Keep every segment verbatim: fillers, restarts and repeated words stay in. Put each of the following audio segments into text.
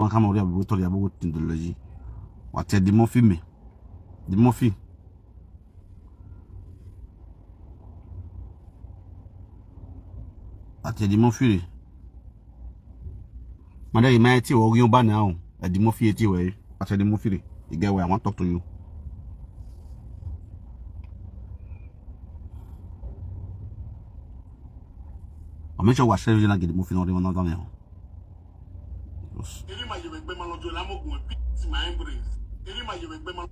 Kama ori abugo tori abugo tindology. Wate Eddie Murphy me. Eddie Murphy. Wate Eddie Murphy re. Mother, you might see what you ban now. Eddie Murphy eti we. Wate Eddie Murphy re. You get where I want to talk to you. I make sure we share you like Eddie Murphy not even not down here. Yes. Erima yewegbe ma lọjọ la mo gun ẹ bí ti my embrace. Erima yewegbe ma.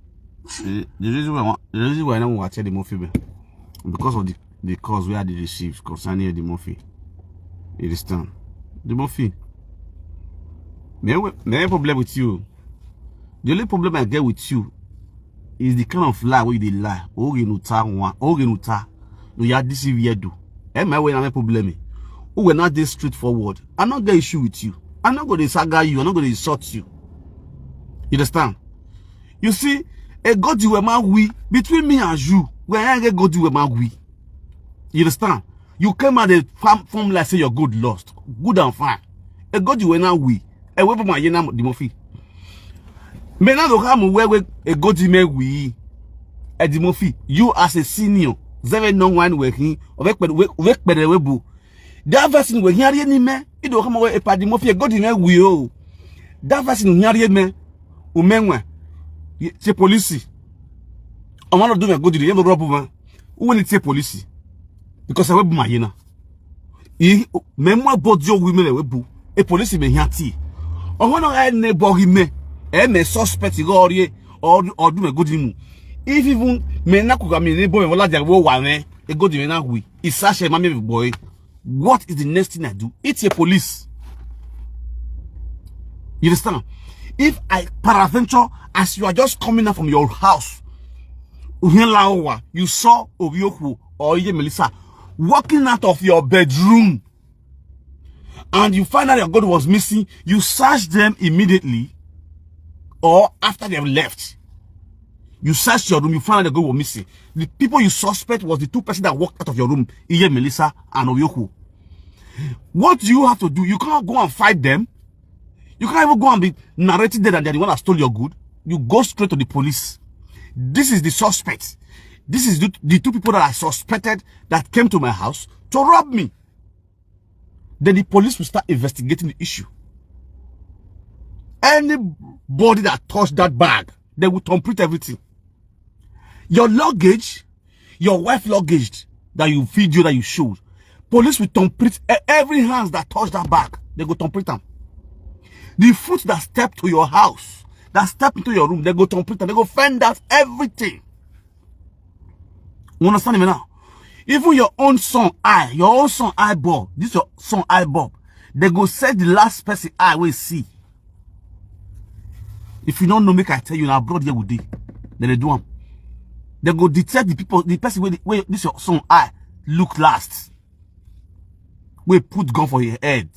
The, the reason why I want, the reason why I don't watch Eddie Murphy be because of the, the calls we had received concerning Eddie Murphy. You understand? Eddie Murphy. My, my problem with you. The only problem I get with you is the kind of lie wey you dey lie. Oge no ta one, oge no ta. No, you are deceived yet do. Eh, my way na my problem. Who will not dey straightforward. I no get issue with you. I no go dey saga you. I no go dey insult you. You understand? You see, a God you were man we between me and you. Where I get God you were man we. You understand? You came out the farm, farm like say your good lost. Good and fine. A God you were now we. A weapon my yena Eddie Murphy. Me na do ka mu wewe a God me we. Eddie Murphy, you as a senior, seven no one we hin. Ove pere we we pere we bu. That person we hin ari ni me. I do ka mu we a Eddie Murphy a God me we o. That person hin ari me. Umenwe. Ye- Che police. Ọmọ náà dùn mí gòdì yẹn bọ̀ bọ̀ bọ̀. Wọ́n ní tiẹ̀ police. Because ẹ wẹ́ bu màá yé náà. Ì mẹ́mú ẹ bọ́ di owó mi rẹ̀ wẹ́ bu. E police mi hìá tì. Ọmọ náà ẹ nẹ bọ́ hì mẹ́. Ẹ mẹ́ suspect rọ ọrí ẹ. Ọdún mẹ́ gòdì mu. If even mẹ́ náà kò kà mí ní bọ́ mi wọ́n lájà wọ́n wà rẹ̀. E gòdì mẹ́ náà wì. Ìsáṣẹ má mi bọ̀ ẹ. What is the next thing I do? It's a police. You understand? If I peradventure, as you are just coming out from your house, Uhelaowa, you saw Obioku or Iye Melissa walking out of your bedroom, and you find out your God was missing, you search them immediately or after they have left. You search your room, you find out the girl was missing. The people you suspect was the two person that walked out of your room, Iye Melissa and Oyoku. What do you have to do? You can't go and fight them. You can't even go and be narrating them that they're the one that stole your good. You go straight to the police. This is the suspect. This is the, the two people that I suspected that came to my house to rob me. Then the police will start investigating the issue. Anybody that touched that bag, they will complete everything. Your luggage, your wife luggage that you video that you showed, police will complete e- every hands that touch that bag. They go complete them. The foot that step to your house, that step into your room, they go complete them. They go find out everything. You understand me now? Even your own son eye, your own son eyeball, this your son eyeball, they go set the last person eye will see. If you don't know, make I tell you now, abroad here we dey. Then they do am. They go detect the people, the person where, where this your son eye look last. We put gun for your head.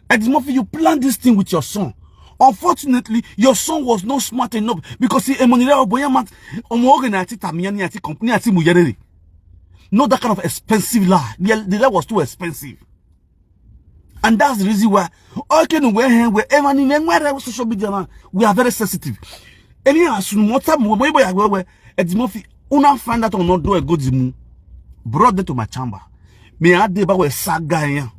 Eddie Murphy, you plan this thing with your son. Unfortunately, your son was not smart enough because he emonire oboya mat omo oge na ati tamiya ni ati company ati muyerere. Not that kind of expensive lie. The, the lie was too expensive. And that's the reason why okay no where where ever ni where social media now we are very sensitive. Any as you mota mo mo boy where where Eddie Murphy una find out on not do a good mu brought them to my chamber. Me I dey ba we saga yan.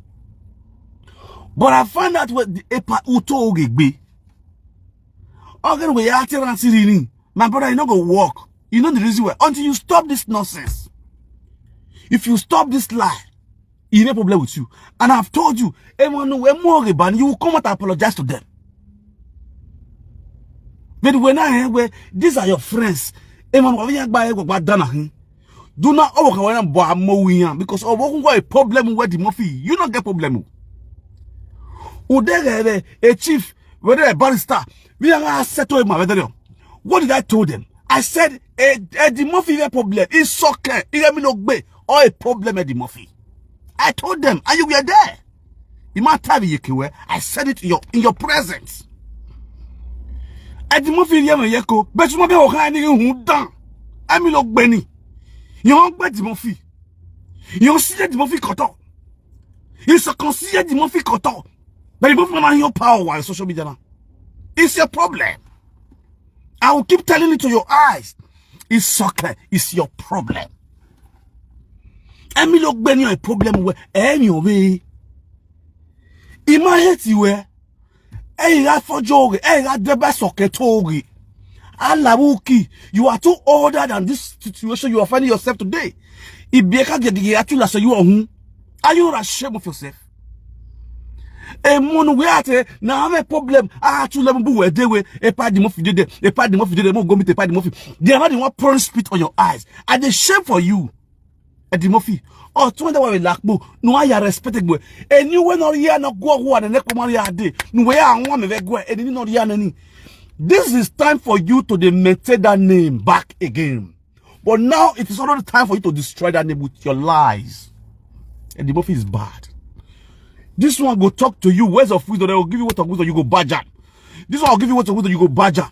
But I find out what the epa uto ogegbe. Okay we are tearing siriri. My brother, you no go work. You know the reason why. Until you stop this nonsense. If you stop this lie, e no problem with you. And I've told you, everyone know where more ban, you will come out and apologize to them. But when I hear where these are your friends, everyone will be by what done. Do not overcome boy more because of what a problem with the Murphy. You not get problem. Udere a chief, whether a barrister, we are settle him. What did I told them? I said, Eddie Murphy a problem. It's okay. He me no gbe. Or a problem, Eddie Murphy. I told them, and you were there. In my time, you were. I said it in your in your presence. Eddie Murphy, yeah, me yeko. But you be okay. Ni who done. I me no gbe ni. You don't gbe Eddie Murphy. You don't see Eddie Murphy koto. You so consider Eddie Murphy koto. But you move on your power on social media now. It's your problem. I will keep telling it to your eyes. It's okay. It's your problem. Emi lo gbe ni problem we. Emi o be. Ima hate you eh. Hey, that for joke. Hey, that the best okay togi. Alabuki, you are too older than this situation you are finding yourself today. Ibieka gege atula so you are who? Are you not ashamed of yourself? A mono we ate na have a problem. Ah, two level bu we dey we. A party mo fi dey there. A party mo fi dey there. Mo go meet a party mo fi. They are not the one pouring spit on your eyes. Are they shame for you? Eddie Murphy. Oh, twenty wa lakpo. No, I respect it. And you when or ya no go who and the next man ya day. No, we are one me go. And you know ya nani. This is time for you to dey maintain that name back again. But now it is already time for you to destroy that name with your lies. Eddie Murphy is bad. This one go talk to you. Words of wisdom, they will give you words of wisdom. You go badger. This one will give you words of wisdom. You go badger.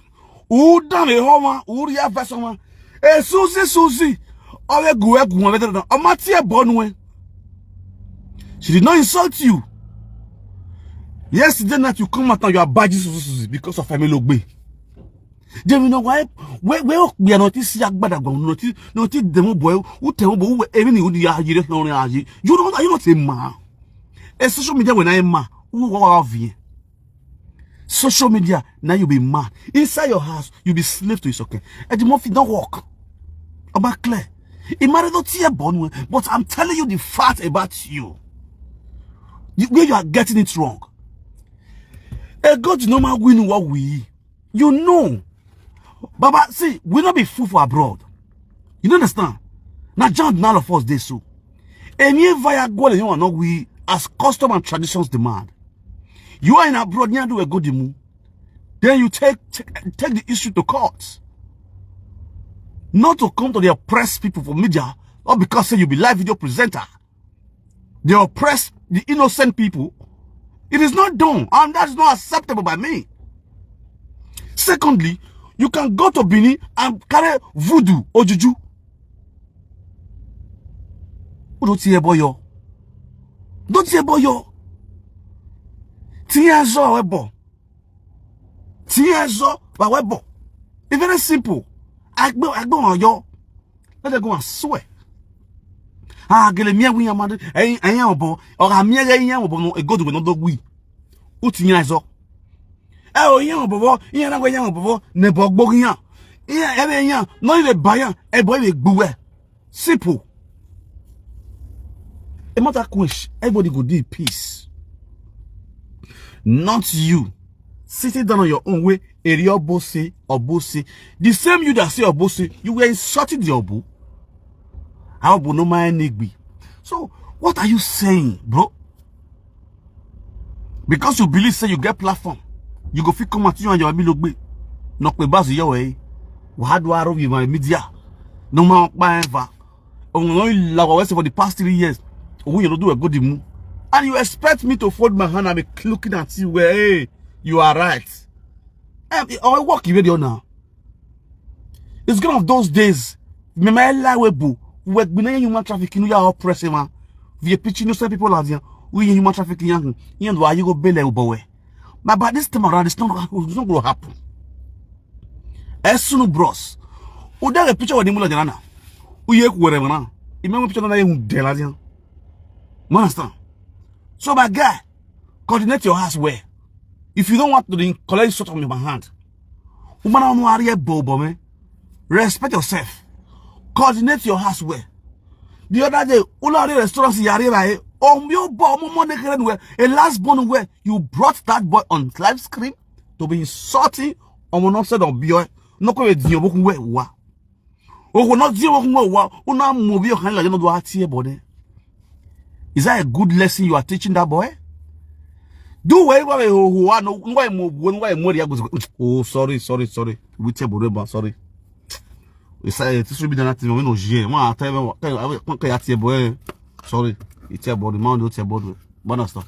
Who done a homer? Who the first homer? Hey, Susie, Susie. Oh, we go, we go, we go. Oh, my tear born when she did not insult you. Yesterday night you come out and you are badging Susie, Susie because of Femi Logbe. Dem no why we we we are not see agbada gbo, not not demo boy. Who tell boy who even you are you not are you. You don't are you not a man? A social media when I am man. Who go have you? Social media now you be man. Inside your house you be slave to it. Okay. Eddie Murphy don't work. About clear. He married not here born, but I'm telling you the fact about you. You- Where you are getting it wrong. A God no man win what we. You know. Baba, see, we not be fool for abroad. You don't understand? Now John none of us dey so. And if I go you are not we as custom and traditions demand. You are in abroad, you do a good demo. Then you take take take the issue to court. Not to come to the oppressed people for media, or because say you be live video presenter. They oppress the innocent people. It is not done, and that's not acceptable by me. Secondly, you can go to Benin and carry voodoo or juju. Who don't hear boy yo? Don't hear boy yo. Tears are webo. Tears are webo. It's very simple. I go, I go on yo. Let them go and swear. Ah, gele mi ewu yan madu. Eyin eyin obo. Ora mi eyin yan obo no e godu no do gwi. Uti yan so. E o yan obo bo, yan na yan obo bo. Ne bo gbo yan. Yan e be yan. No e be ba yan. E bo e be gbuwe. Simple. E matter quish. Everybody go dey peace. Not you. Sitting down on your own way. Eri Obose, Obose. The same you that say Obose, you were insulting the Obu. How Obu no mind Nigby. So, what are you saying, bro? Because you believe say you get platform, you go fit come at you and your Amilogbe. Knock me bass your way. How do I rub with my media? No man by ever. Only like I was for the past three years. When you don't do a good move. And you expect me to fold my hand and be looking at you where hey, you are right. Em, I work with you now. It's gone of those days. Me my life we bu. We be na human trafficking you are oppressing man. We pitching you some people out here. We human trafficking young. You know why you go bele boy. But by this time around, it's not it's not gonna happen. As soon bros. Uda the picture with the mula jana. Uye kuwere mana. Imam picture na you de la jana. You understand? So my guy, coordinate your house well. If you don't want to collect shot from my hand, woman on worry bobo man. Respect yourself. Coordinate your house well. The other day, Ulari restaurant yari right. Um, you bought more money than where a last born where you brought that boy on live screen to be insulting on one side of boy. No ko we di obo kun we wa. O ko no di obo kun we wa. O na mo bi o kan la no do ati e bode. Is that a good lesson you are teaching that boy? Do we wa we o wa no wa mo bu no wa mo ri ago. Oh, sorry, sorry, sorry. We te bode ba, sorry. Isa e ti su bi dana ti mo no je. Mo ata e mo ka ya ti e bode. Sorry. Ite bode, man do te bode. Bana sta.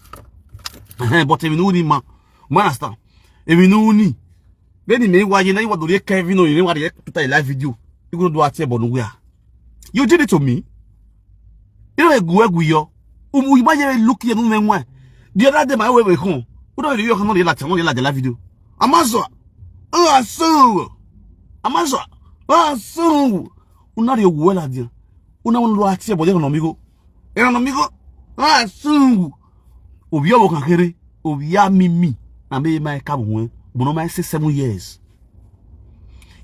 Eh, but emi no ni ma. Bana sta. Emi no ni. Beni me wa ye na wa do re Kevin no ye wa re tuta live video. You go do ati e bode no we. You did it to me. You know, egu egu yo. Umu ima ye look ye no me nwa. The other day my way we home. Una dey yoka no dey la no dey la la video. Amazwa. Ah so. Amazwa. Ah so. Una dey wo la dia. Una won lo ati e bo de no mi go. E no mi go. Ah so. Obi o kan kere. Obi a mi mi. Na me my ka bu wen. Mo no my say seven years.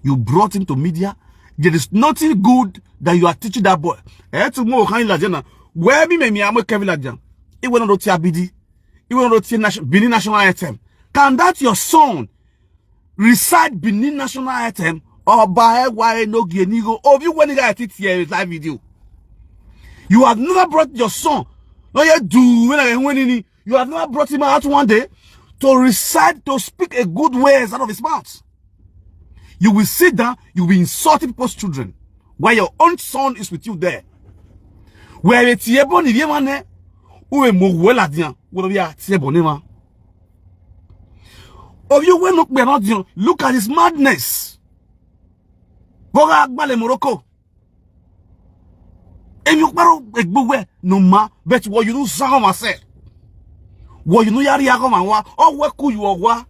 You brought him to media. There is nothing good that you are teaching that boy. Eh, to mo kan la dia na. Where me me me am Kevin la dia. He went on to T R B D. He went on to Benin National Anthem. Can that your son recite Benin National Anthem? Or by why no genigo? Of you when you guys teach here is live video. You have never brought your son. No, you do when I when any. You have never brought him out one day to recite, to speak a good words out of his mouth. You will sit down, you will insult people's children while your own son is with you there. Where it's yebo ni yema ne, uwe mo wela dia, wo ya tiebo ni ma. Of you when look be not dia, look at his madness. Go ga gbale Morocco. Emi ukparo egbuwe no ma, but wo you no sa ma se. Wo you no yari ago ma wa, o we ku you wa.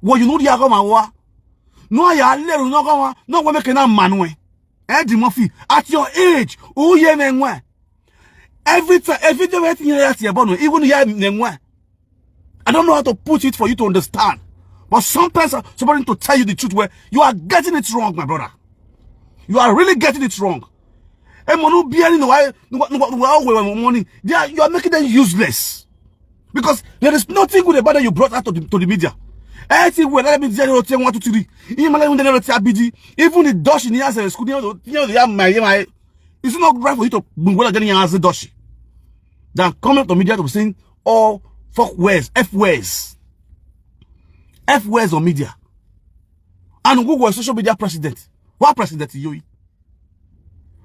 Wo you no ri ago ma wa. No ya le ru no go wa, no we make na manwe. Eddie Murphy, at your age, who ye me nwe? Every time, every day we tin ya ti e bo no, even ya me nwe. I don't know how to put it for you to understand. But sometimes uh, somebody need to tell you the truth where you are getting it wrong, my brother. You are really getting it wrong. And when you be any no why no why we money, they are, you are making them useless. Because there is nothing good about that you brought out to the, to the media. Anything well, let me tell you one, two, three. Even let me tell you T R B D. Even the Dutch in the answer school, you know, you know, they are my my. It's not right for you to be well than the answer Dutch. Than coming up to media to be saying all fuck words, F words. F words on media. And who was social media president? What president you?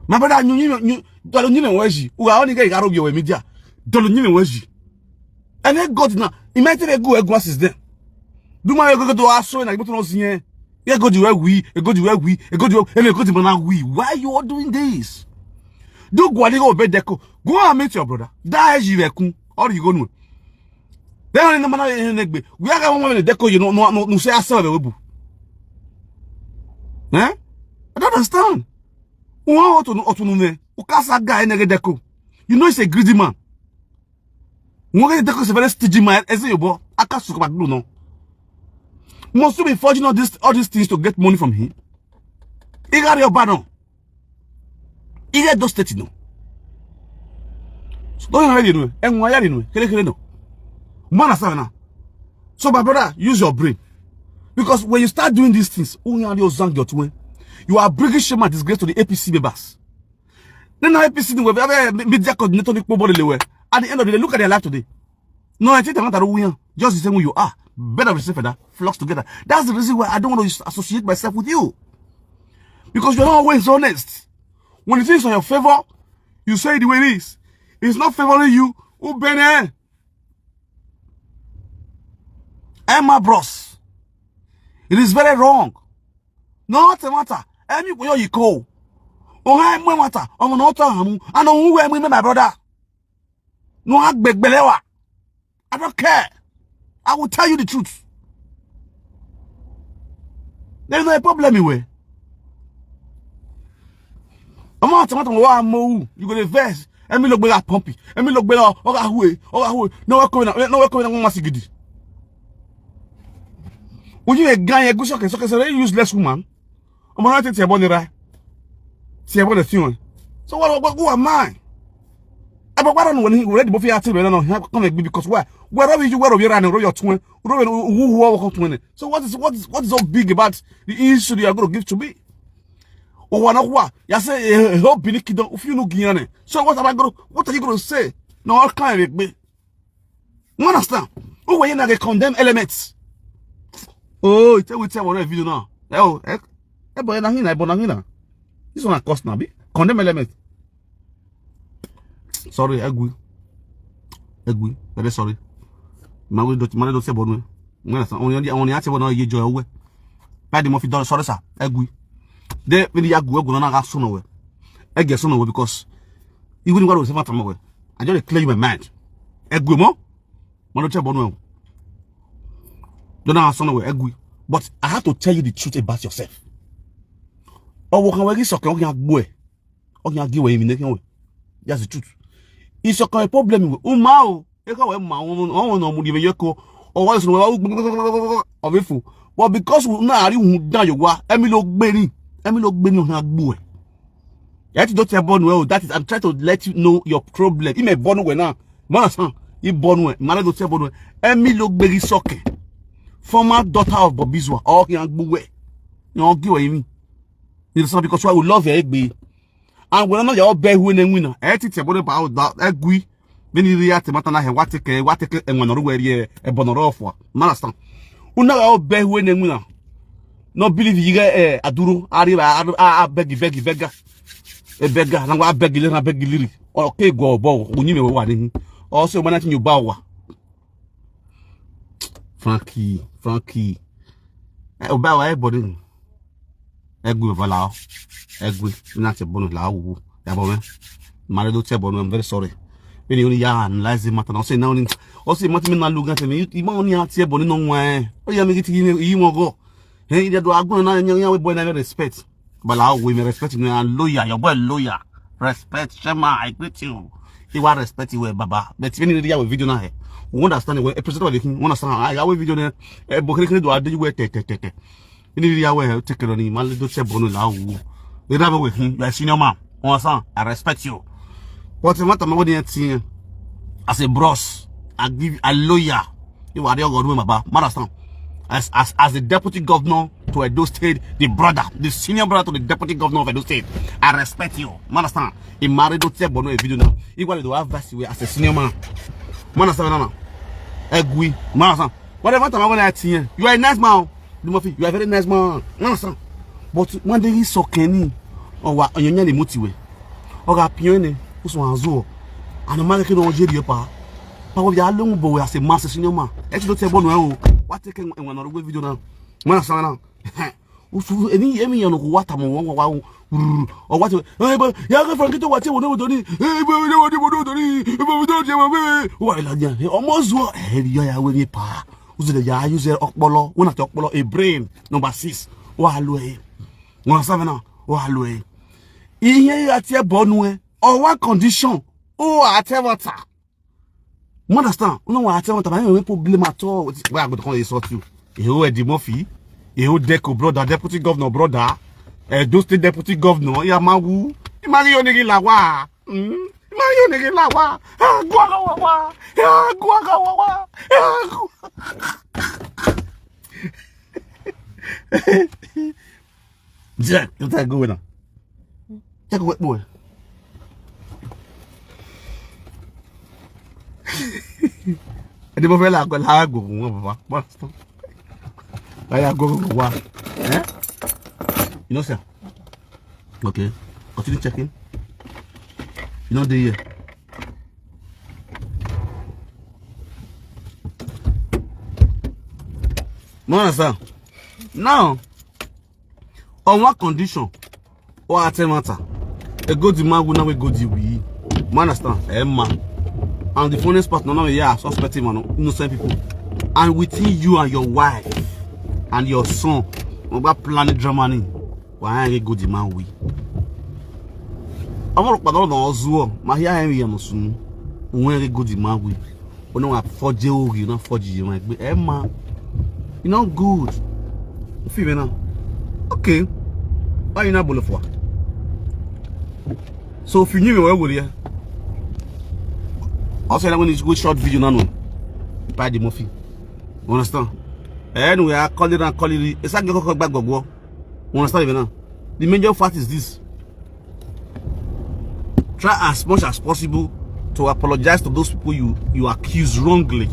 My brother, you you you dolo nyime weji. Uga oni ga igaro bi we media. Dolo nyime weji. And then God now. Imagine they go egwa since then. Do my go to aso na gboto no sin. Ye go di we wi, e go di we wi, e go di we, e go di mana wi. Why you all doing this? Do go ali go be deko. Go and meet your brother. That is you kun. Or you go no. Then only mana e negbe. We are going to deko you no no no say asa be webu. Eh? I don't understand. Who want to to no me? Ukasa guy nege deko. You know he's a greedy man. Nwoke deko is a very stingy man. Eze yobo. Aka suko ba no. Must you be forging all this all these things to get money from him? He got your bad on. He get those states no. So don't you know? And why you know? Kele kele no. Man asa na. So my brother, use your brain. Because when you start doing these things, you are bringing shame and disgrace to the A P C members. Then A P C will have media coordinator. At the end of the day, look at their life today. No, I think I'm not a just the same way you are. Better receive that. Flocks together. That's the reason why I don't want to associate myself with you. Because you're not always honest. When it is on your favor, you say it the way it is. It's not favoring you. Who bene? Emma Bros. It is very wrong. No matter matter. Emi ko yo yiko. O ha emwe matter. O mo no to hamu. Ano hu we mi my brother. No ha gbegbelewa. I don't care. I will tell you the truth. There's no problem anyway. Omo ati wọn wa mo wu. You go dey vex. Emi lo gbe la pump. Emi lo gbe la o ga hu e. O ga hu e. No we ko na. No we ko na wọn ma sigidi. Uju e gan ye gu soke soke so useless woman. Omo na tete ebo ni ra. Si ebo the thing. So what what who am I? Ebo kwa no when he ready bo fi ati re na no. Come because why? Where are you? Where are you running? Where you tun? Where you who who come tun? So what is what is what is so big about the issue you are going to give to me? O wa na kwa ya say e hope ni kidan o fi nu giyan. So what am I going to, what are you going to say? No, I can't be. You understand? Who were you not condemn elements? Oh, tell we tell one video now. Eh, oh, eh, eh, boy, na hina, boy, na hina. This one cost now, be condemn elements. Sorry, egwi. Egwi, very sorry. Ma we do, ma do se bonu. Ngana sa, oni oni ati bonu ye jo we. Paddy Murphy don sorry sir. Egwi. De we ya gu egu na ga so no we. Ege so no we because even what we say matter we. I just clear my mind. Egwi mo. Ma do se bonu. Don't know how son of Egui. But I have to tell you the truth about yourself. Oh, what can we get? Okay, okay, boy. Okay, I'll give away. That's the truth. It's a problem. Umao. Eka we ma won won no mu di me yeko. O wa so wa of ifu. But because we na ari hu dan yo wa, emi lo gbe ni. Emi lo gbe ni o na gbo e. Yet don't tell Bonu, well, that is, I'm trying to let you know your problem. He may Bonu we na. Mara san. He Bonu we. Mara don't tell Bonu. Emi lo gbe ri soke. Former daughter of Bobizwa. Oh, he and gbo we. You don't give away me. You understand? Because I will love your egbe. And when I'm not your bed when they win, I think about Egui. Then you react to matter now, what take, what take, and when I wear a bonorofa. Understand? Una all bed when they win. No believe you get a duro, I I beg you, beg you, beggar. A beggar, and I beg you, I beg you, liri. Okay, go, bo, when you know what. Also, when I think you bow. Frankie, Frankie. Eh, o ba wa e body. Egui bala. Egui, na te Bonu la wu. Ya bo me. Mare do te Bonu, I'm very sorry. When you only ya analyze the matter, I say now, I say matter me na look at me. You want only at te Bonu no one. Oh yeah, me get you, you won't go. Hey, you do agun na nya nya we boy na respect. But I will me respect you and lawyer, your boy lawyer. Respect, Shema, I greet you. He will respect you, eh, Baba. But when you read our video now, eh, we understand when a president of the king, we understand. I our video now, eh, but can do I do you te te te te. When you read our take it on him, man, do te Bonu la wu. You have a way, hmm, you are senior man. We understand. I respect you. But what am I going to say? As a bros, I give a lawyer. You are the God, Baba. Understand? As, as, as the deputy governor to Edo State, the brother, the senior brother to the deputy governor of Edo State, I respect you. Understand? He married to tell Bono a video now. He wanted to have advice as a senior man. Understand now? Egui. Understand? Whatever time I want to you are a nice man. Dumofi, you are a very nice man. Understand? But one day he saw Kenny. Or what? On your name, motive. Or a pione. Who's one as well? And the man can only your pa. But we are long boy as a master senior man. Actually, don't tell Bono. What take him when I video now? Man, sana. Usu eni emi yanu ko wata mo won wa. O wata. Eh, ba ya ga Frankie to wata wo do ni. Eh, ba wo do ni. Ba wo do ni. Ba wo do ni. Wa la ya. Omo zuo. Eh, ya ya we mi pa. Usu de ya use okpolo. Wona te okpolo, a brain. Number six. Wa lo e. Won sa na. Wa lo e. Iye ya te Bono e. O wa condition. O a te wata. You understand? No, I tell you, I have no problem at all. Where I go to come insult you? You hear Eddie Murphy? You hear Deco brother, deputy governor brother, Edo State deputy governor. Yeah, Mawu. Imagine your nigga lawa. Hmm? Imagine your nigga lawa. Ah, go, go, go, go. Ah, go, go, go, go. Ah, go. Jack, you take go now. Take a wet boy. Ẹni mo fẹ́ là kọ́ là á gbòògùn wọn bàbá. Bọ́lá sọ. Láyà gbòògùn wa. Eh? You know, sir. Okay. Continue checking. You know, the year. You understand? Now, on one condition, or at a matter, a good man will not go the way. You understand? Eh, man. And the funniest part, no, no, yeah, suspecting man, innocent people. And within you and your wife and your son, we got planning drama. Why I go the man we? I want to put on the Ozuo. My here I am here, no soon. When I go the man we. Ono wa foje ogi na foje yo ma gbe. Eh, ma. You not good. Fi me now. Okay. Why you not bolo for? So if you knew me, where would you? Also, I'm going to go short video now. By the Murphy. You understand? Anyway, I call it and call it. It's like you go back go. You understand me now? The major fact is this. Try as much as possible to apologize to those people you, you accuse wrongly.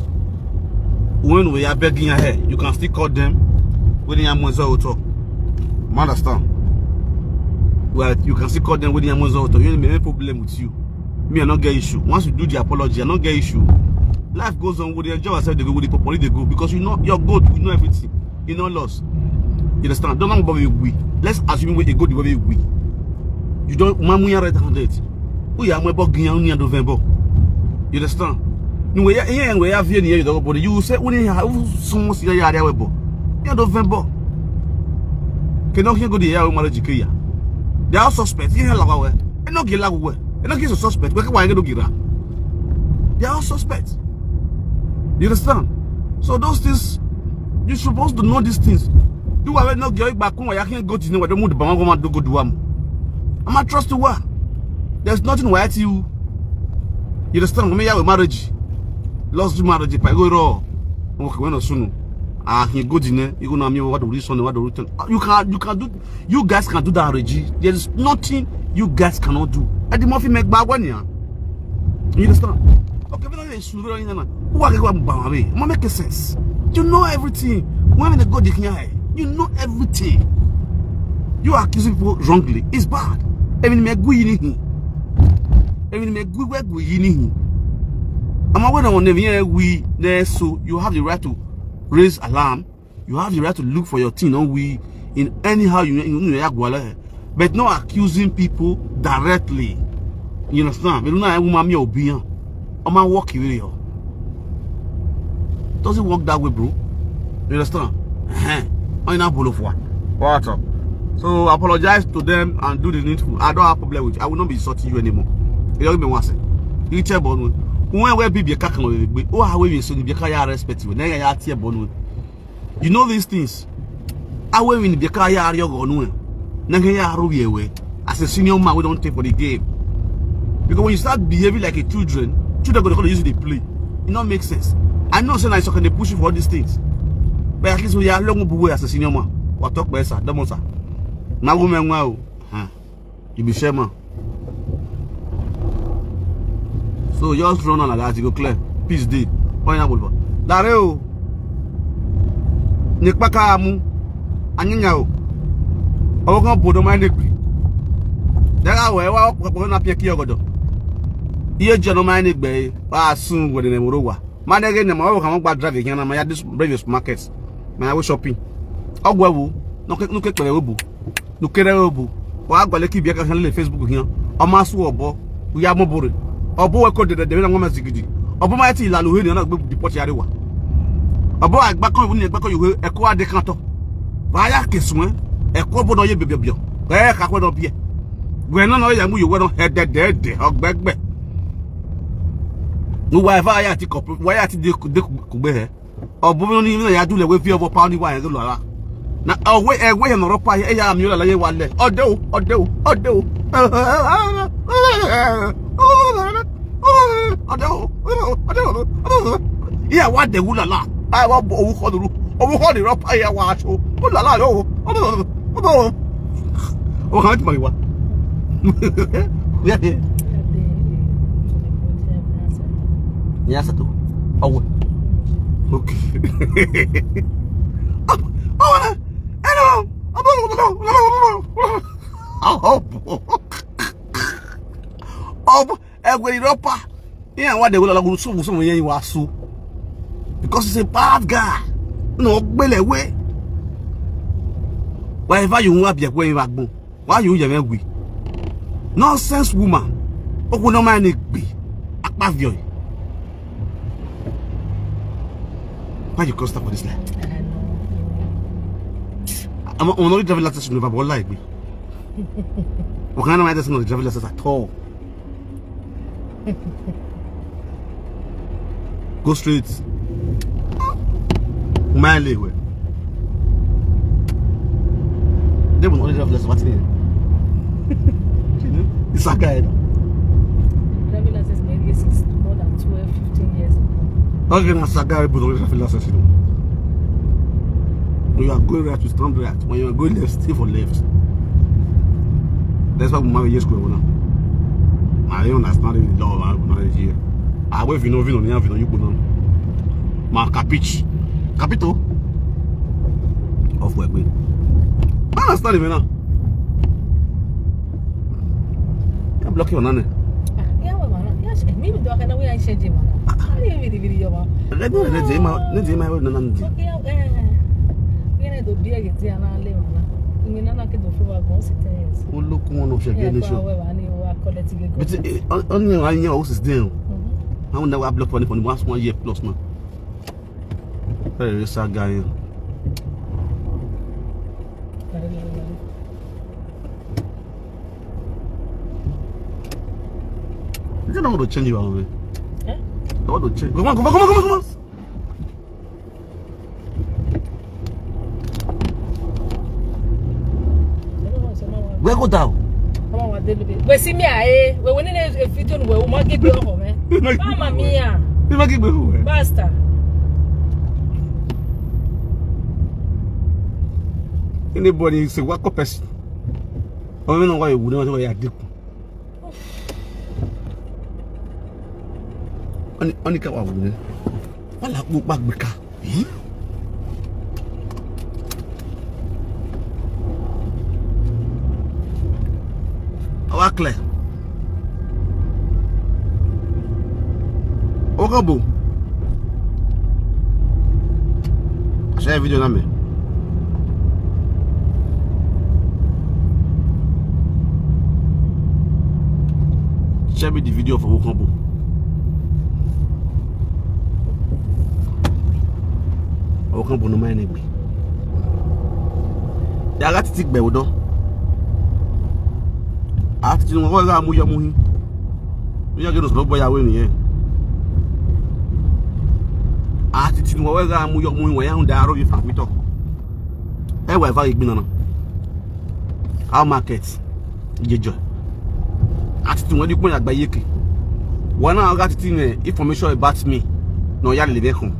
When we are begging your head, you can still call them when you are Monzo Oto. You understand? Well, you can still call them when you are Monzo Oto. You have no problem with you. Me, I not get issue. Once you do the apology, I not get issue. Life goes on. We enjoy ourselves. They go with the properly they go because you know you're good. You know everything. You know loss. You understand? Don't know what we. Let's assume we go the way we. You don't mamu ya red handed. We are my bog in November. You understand? Nwe ya, ihe nwe ya vie ni ya dogo body. You say uni ha u sumo si ya ya we bo. Ya do ven bo. Ke no go di ya we marriage ke ya. They are suspects. Ihe la we. E no gi la we. E no gi so suspect. We ke wa nge do gi ra. They are all suspects. You understand? So those things, you supposed to know these things. You are not going back home. I can't go to nowhere. Don't move the bama go do go do am. I'm not trust you. There's nothing why to you. You understand? Me ya we marriage. Lost the marriage. If I go raw. Okay, when sunu. Ah, he go dinner. You go na me what do reason, what do return. You can, you can do, you guys can do that, Reggie. There is nothing you guys cannot do. Eddie Murphy make bad one, yeah. You understand? Okay, but then you should really know. Who are you going to make sense? You know everything. When they go the, you know everything. You are accusing people wrongly. It's bad. Even me go in. Even me go where go in. I'm aware that one never we there, so you have the right to raise alarm. You have the right to look for your thing, not we in anyhow you you know you gwala. But not accusing people directly. You understand? But not woman me obiyan. I'm a walk you here. Doesn't work that way, bro. You understand? Eh. I na bolo for what? What up? So apologize to them and do the needful. I don't have problem with you. I will not be insulting you anymore. You don't even want to say. You tell Bonu. When we be a kakan we be. Oh, how we so be a respect you. Then I tell Bonu. You know these things. I will be a kaya ariogo no. Then I are we away. As a senior man, we don't take for the game. Because when you start behaving like a children, children gonna call you the play. It not make sense. I know say I can push you for all these things. But at least we are long boy as a senior man. What talk better, sir? Don't sir. Now woman wow. Huh. You be shame. So just run on like that, you go clear. Peace day. Why not? Dare o. Ni kpaka amu. Anyinya o. Owo kan bodo ma ni gbe. Dara we wa ko na pie ki ogodo. Iye je no ma ni gbe. Wa sun we ne moro wa. Ma de ge ne ma wo kan gba drive yan na ma ya this previous market. Ma ya we shopping. Ogwe wo. No ke no ke pere wo bu. Nukere obu. Wa gwale ki bia ka le Facebook hian. O ma su obo. Ya mo bore. Obo we ko de de na ngoma zigidi. Obo ma ti la lu he ni na gbe deport ya re wa. Obo agba kan ni agba kan yo e ko ade kan to. Ba ya ke sun e. E ko bo no ye bebio bio. E ka ko no bie. We no no ya mu yo we no he de de de ogbegbe. Nu wa fa ya ti ko wa ya ti de de ku gbe he. Obo ni na ya du le we fi obo pa ni wa ya lo ara. Na owe ewe he no ro pa e ya mi o la ye wa le. Ode o, ode o, ode o. Ode o, ode o. Iya wa de wu la la. Ai wa bo owu ko duru. Owu ko ni ro pa ya wa so. O la la yo. Ode o. Ode o. O kan ti ma wa. Ya ya. Ya sa to. Owe. Okay. Oh, oh, oh, oh, oh, oh, oh, oh, egwe iropa. Yeah, what they will allow some some yen wasu. Because he's a bad guy. No, gbele we. Wherever you want be when you are. Why you even we? Nonsense woman. Oku no mind it be. Akpavio. Why you cross that for this life? I'm only driving license never bought like me. What kind of mind that's not driving license at all? Go straight. Mile away. They will only drive less what here. It's a guy. Driving license maybe six, more than twelve, fifteen years ago. Okay, now it's a guy, but only drive license, you know. When you are going right, you stand right. When you are going left, stay for left. That's why we marry yes, now. I don't understand the law of marriage here. I wait, you know, you know, you know, you know. Ma capiche. Capito? Off work, wait. I understand it now. Can block your name. Yeah, well, man. Yes, maybe do I can we I share Jim. I didn't really, really, you know. Let me let Jim out. Let Jim out. No, no, no. Okay, yeah. Yeah, the day and I live. You know, I can do for one sit. Olókun ọ̀nà ṣẹ̀gẹ́ ní ṣe. But only I know what's his deal. How now I block money for the last one year plus now. Very sad guy. You don't want to change your own. Eh? I want to change. Come on, come on, come on, come on, come on. Where go down? Wait, see me, I, we went in a video where we might get the offer, man. Mamma mia. You might give me who? Basta. Anybody say, what person? I don't know why you wouldn't want to wear a dick. Ani, ani ka wa wune. Wala gbogbo gbika. Awa clear. Okan bo. Share video na me. Share me the video for Okan bo. Okan bo no mind me. Ya ga titi gbe odo. Ati ti won ga mu yo mu hin. Mi ya ge no so boya we niyen. Ati ti won ga mu yo mu hin, wa ya hun da ro yi fa mi to. E wa fa igbin na. How market? Jejo. Ati ti won di pon agbaye ke. Won na ga titi ne information about me. No ya le be kun.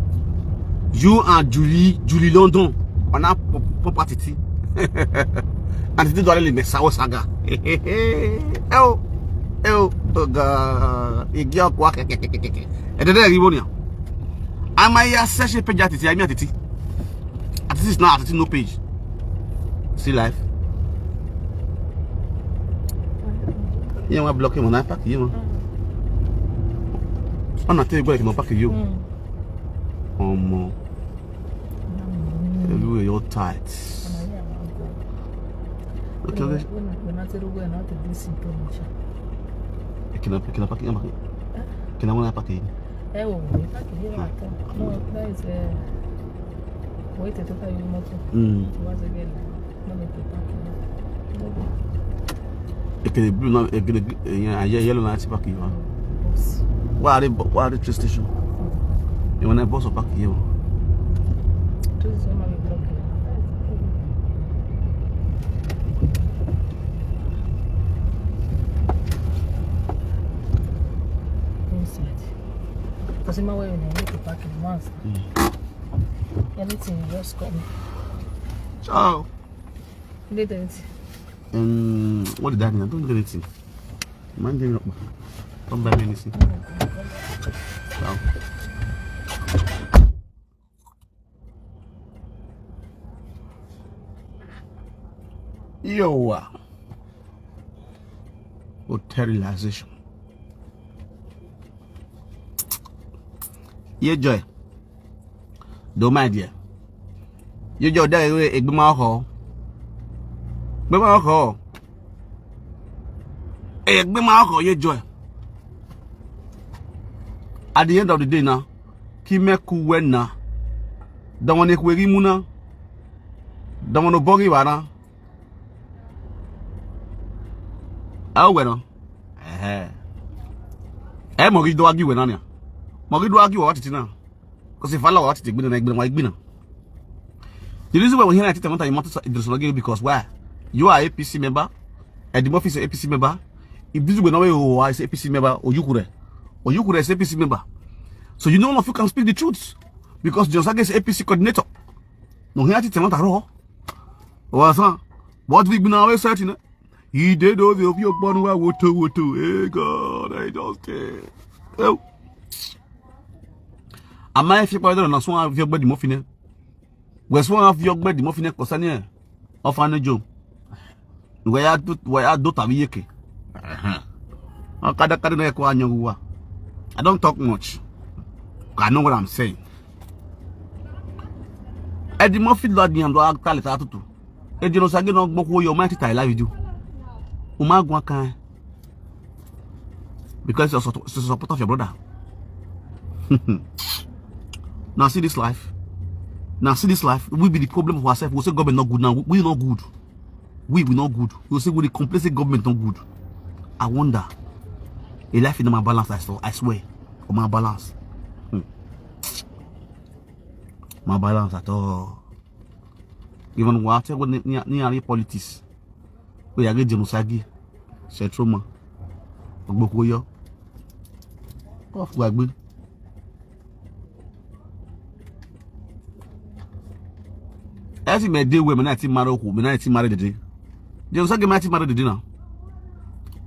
You and Julie, Julie London. Ona property. And ti do le me sawo saga. E o. E o. Oga. Igi akwa. E de de ri wo ni. Ama ya se se page atiti, ami atiti. Atiti is now atiti no page. See life. Yeah, I block him on I pack you. On I take break, no pack you. Omo. Everywhere you're tight. Okay, okay. Kina, kina pack you. Kina wona pack you. Eh, oh, we pack you. No, that is, uh, wait to tell you more. Mm. Once again, let me pack you. Ekele blue na, ekele gre-, eh, yeah, yeah, yellow na ti pack you. Why are they, why are they train station? You wanna bus or pack you? Inside. Because in my way, we need to pack in once. Mm. Anything, just come. Ciao. Did anything. Um, what did I do? I don't do anything. Man, give me up. Don't buy me anything. Ciao. Yo, uh, hotel realization. Ye joy. Do my dear. Ye joy, there, eh, eh, be my ho. Be my ho. Eh, be my ho, ye joy. At the end of the day now, ki me ku we na. Don't want to muna. Don't want to boggy wana. Awo we na. Eh. Eh, mo gi do agi we na ni. Mo gi do agi wa titi na. Because if I wa titi gbina na gbina wa gbina. The reason why we here at Tamanta Imata is because why? You are A P C member. Eddie Murphy is an A P C member. If this we know who is A P C member, Oyukure. Oyukure is A P C member. So you know if you can speak the truth. Because John Sage is A P C coordinator. No, here at Tamanta Ro. What's up? What we been always certain? He did all the of your bun wa woto woto. Hey God, I just care. Oh. Am I if you buy the na so have your body muffin? Where's one of your body muffin? Kosani. Of an job. Where I do, where I do tabi yeke. Uh-huh. Akada kada na kwa nyuwa. I don't talk much. I know what I'm saying. Eddie Murphy Lord ni am do akale ta tutu. Eddie no sage no gboko yo ma ti tai live video. O ma gun kan. Because you're suppo-, you're supporter of your brother. Now see this life. Now see this life. We be the problem of ourselves. We say government not good now. We not good. We we not good. We say we dey complain say government not good. I wonder. A life in my balance, I swear. I swear. For my balance. Hmm. My balance at all. Even what I tell you, near politics. We are getting Usagi. Setroma. Ogbokoyo. Off Gwagbe. Ẹ sì mẹ dé wẹ̀, mẹ náà ti marry okùn, mẹ náà ti marry dèdè. Jẹ́ Usagi mẹ náà ti marry dèdè náà.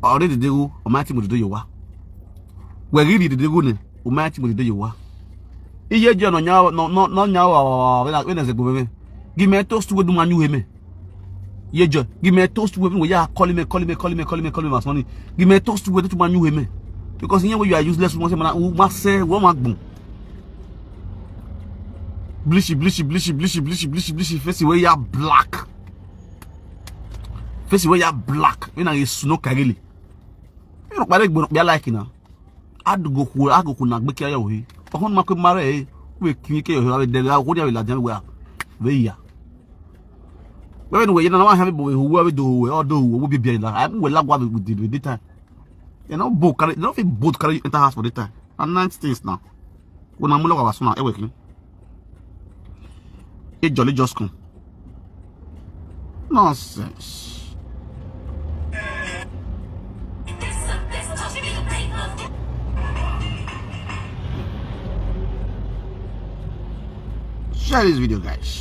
Ọ̀rẹ́ dèdè wo, ọmọ àti mo dèdè yóò wá. Wẹ̀rí rí dèdè wo ni, ọmọ àti mo dèdè yóò wá. Iye jẹ́ ọ̀nà nyà, nọ, nọ, nọ nyà wà, wà, wà, wà, wà, wà, wà, wà, wà, wà, wà, wà, wà, wà, give me toast wey do man you, amen. Ye jo, give me toast wey we ya call me, call me, call me, call me, call me, my son. Give me toast wey do man you, amen. Because here we you are useless, we say man, we must say, we must boom. Blishy, blishy, blishy, blishy, blishy, blishy, blishy, face wey ya black. Face wey ya black. When I snow kagili. You know, but I like now. Adugo ku, ago ku na gbe ke yo he. Okon ma ko mare e. We kini ke yo he, we de ga ko dia we la jan we a. We ya. We we na wa ha me bo we hu we do we o do we bi bi la. I we la gwa with the, with the time. You know, boat carry, you know, if boat carry enter house for the time. And nice things now. When I'm like, I was not, everything. It jolly just come. Nonsense. Share this video, guys.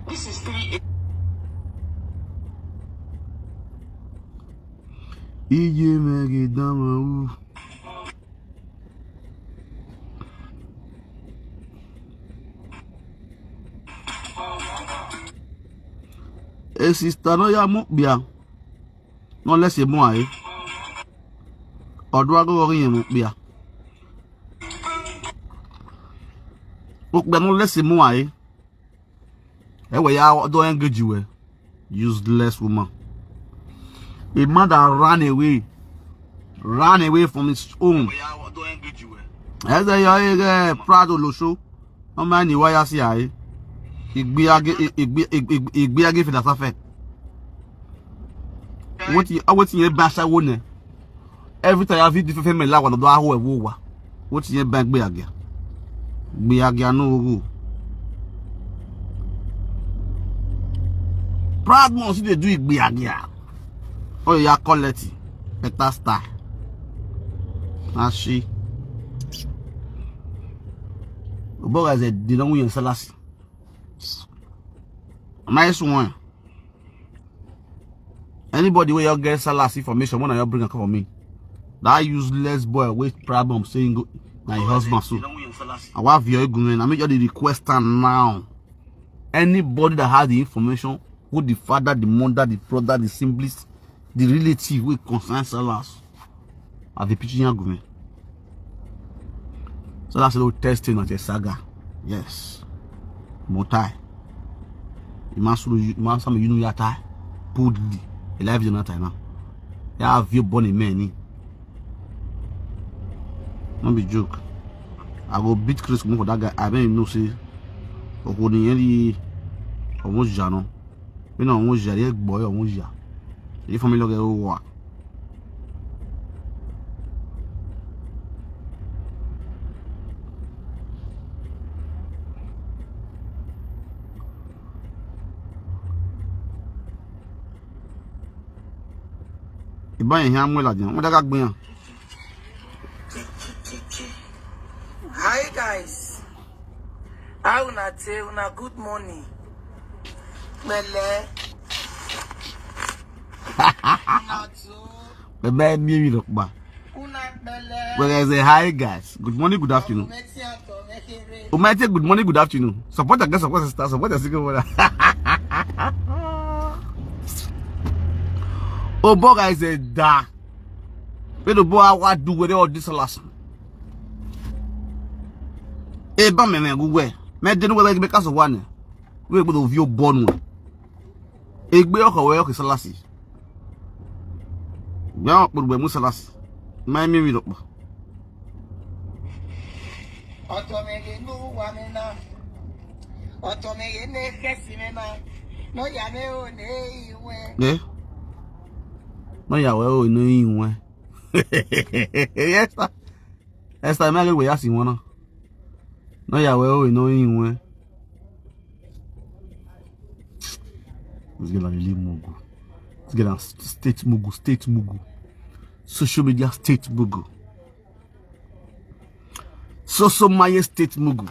This is three. Iye mege dama u. E sister no ya mu bia. No lesi mu ai. Odwa go ri mu bia. Mu bia no lesi mu ai. Ewe ya do engage we. Useless woman. A man that ran away, ran away from his home. Eze yo ege Prado Losho. No man ni waya si ai. Igbe age, igbe, igbe, igbe age fida safe. What you, what you ba sa wo ne? Every time I have different family la wa no do aho e wo wa. What you ba gbe age? Gbe age no wo. Proud man si dey do igbe age. Oh ya collect better star. Na she. Oboga ze di no yin salasi. Nice one. Anybody wey you get Salas information, when I bring am come for me. That useless boy with problem saying go na him husband so. I want your argument. I make you the request am now. Anybody that has the information, who the father, the mother, the brother, the siblings, the relative wey concern Salas. At the pitching argument. So that's a little testing of the saga. Yes. Motai. Imasulu, imasama yunu yatai. Pudli. Alive is not now. Ya have you born a man? No be joke. I go beat Chris Kumo for that guy. I mean, no say. Okoni yeri. Almost jano. You know, almost jari. Boy, almost ja. If family look at what. Iban ihe amwela dị, nweta ka gbịa. Hi guys. How una dey? Una good morning. Pẹ̀lẹ́. Una too. Bẹ̀bẹ̀ mi mi lọ pa. Una pẹ̀lẹ́. Well, I say hi guys. Good morning, good afternoon. Umaite, good morning, good afternoon. Support again, support sister, support the single mother. Oh boy, guys, eh, da. Where the boy, what do with all this last? Eba me me gugwe. Me denu we be kaso wane. We gbodo vio bonu. Egbe oko we oko Selassie. Gbe oko gbodo we mu Selassie. Me mi mi dokpo. Otomege no wa me na. Otomege ne kesi me na. No ya me o ne iwe. Eh? No ya we o no iwe. Yes, sir. Esther, me agbe ya si won na. No ya we o no iwe. This girl na really mugu. This girl na st- state mugu, state mugu. Social media state mugu. Social media state mugu.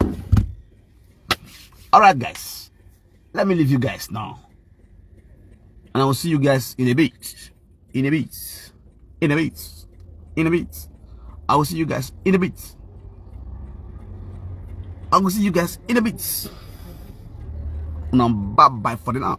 All right, guys. Let me leave you guys now. And I will see you guys in a bit. In a bit. In a bit. In a bit. I will see you guys in a bit. I will see you guys in a bit. Now, bye bye for now.